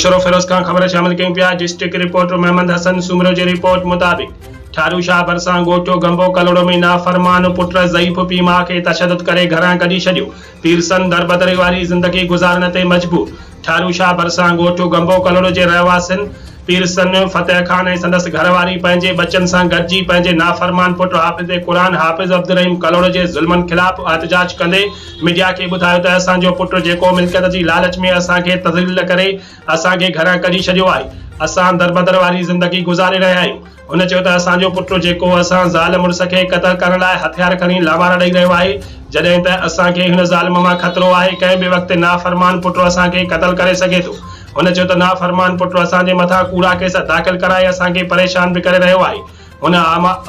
نوشهروفيروز کان خبر شامل ڪيون پيا ڊسٽرڪٽ رپورٽر محمد حسن سومرو جي رپورٽ مطابق ٺارو شاهه ڀرسان ڳوٺ گنبو ڪلهوڙو ۾ نافرمان پٽ ضعيف پيء ماء کي تشدد ڪري گهران ڪڍي ڇڏيو پيرسن دربدري واري زندگي گذارڻ تي مجبور ٺارو شاهه ڀرسان ڳوٺ گنبو ڪلهوڙو جي رهواسين پيرسن فتح خان ۽ سندس گهر واري پنهنجي ٻچن سان گڏجي پنهنجي نافرمان پٽ حافظ قرآن حافظ عبدالرحيم ڪلهوڙو جي ظلمن خلاف احتجاج ڪندي ميڊيا کي ٻڌايو ته اسان جو پٽ جيڪو ملڪيت جي لالچ ۾ اسان کي تذليل ڪري اسان کي گهران ڪڍي ڇڏيو آهي اسان دربدر واري زندگي گذاري رهيا آهيون هن چيو ته اسان جو پٽ جيڪو اسان زال مڙس کي قتل ڪرڻ لاء هٿيار کڻي لامارا ڏئي رهيو آهي جڏهن ته اسان کي هن ظالم مان خطرو آهي ڪنهن به وقت نافرمان پٽ اسان کي قتل ڪري سگهي ٿو هن چيو ته نافرمان پٽ اسان جي مٿان ڪوڙا ڪيس داخل ڪرائي اسان کي پريشان به ڪري رهيو آهي. هن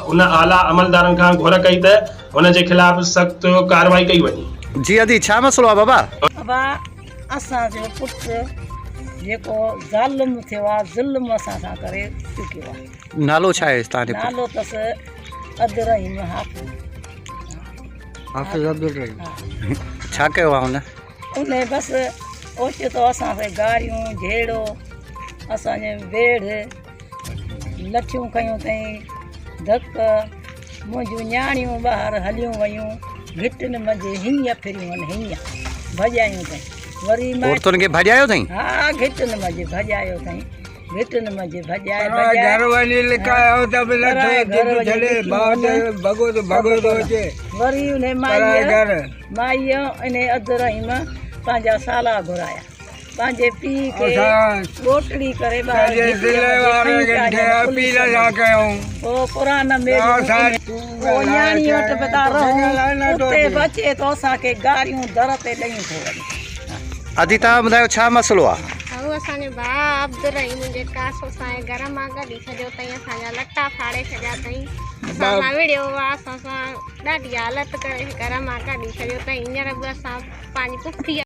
هن اعليٰ عملدارن کان گهر ڪئي ته هن جي خلاف سخت ڪارروائي ڪئي وڃي. جي ادي ڇا مسئلو آ بابا. ابا اسان جو پٽ جيڪو ظالم ٿيو آ ظلم اسان سان ڪري چڪيو آ. نالو ڇا آهي توهان جي پٽ. نالو اٿس عبدالرحيم حافظ. حافظ عبدالرحيم. ڇا ڪيو آ هن. انهي بس اوچتو اسان کي گاريون جهيڙو اسان جي ويڙهه لٺيون کنيون اٿئي ڌڪ منهنجون نياڻيون ٻاهر هليون ويون گهٽن منجهه هيئن ڦريون آهن هيئن ڀڄايون اٿئي وري عورتن کي ڀڄايو اٿئي ها گهٽن منجهه ڀڄايو اٿئي گهٽن منجهه ڀڄائي ڀڄائي گهر وڃي لڪايو ته به لٺ ڇڏي ڀڳو ته ڀڳو ٿو اچي وري انهي مائيء مائيء انهي عبدالرحيم پنهنجا سالا گهرايا. پنهنجي پيء کي ڳوٽڙي ڪري ٻاهر گهٽيء منجهه کڻي پيا ڏين پوليس ۾. پوء قرآن ميڙيون پوء نياڻيء وٽ به ٿا رهون، اتي به اچي ٿو اسان کي گاريون در تي ڏئي ٿو وڃي. ادي توهان ٻڌايو ڇا مسئلو آ؟ هو اسان جو ڀاء عبدالرحيم جي ڪاسو سان گهر مان ڪڍي ڇڏيو اٿئي اسان جا لٽا ڦاڙي ڇڏيا اٿئي اسان سان وڙهيو آ اسان سان ڏاڍي حالت ڪري گهر مان ڪڍي ڇڏيو اٿئي هينئر به اسان پنهنجي پڦيء.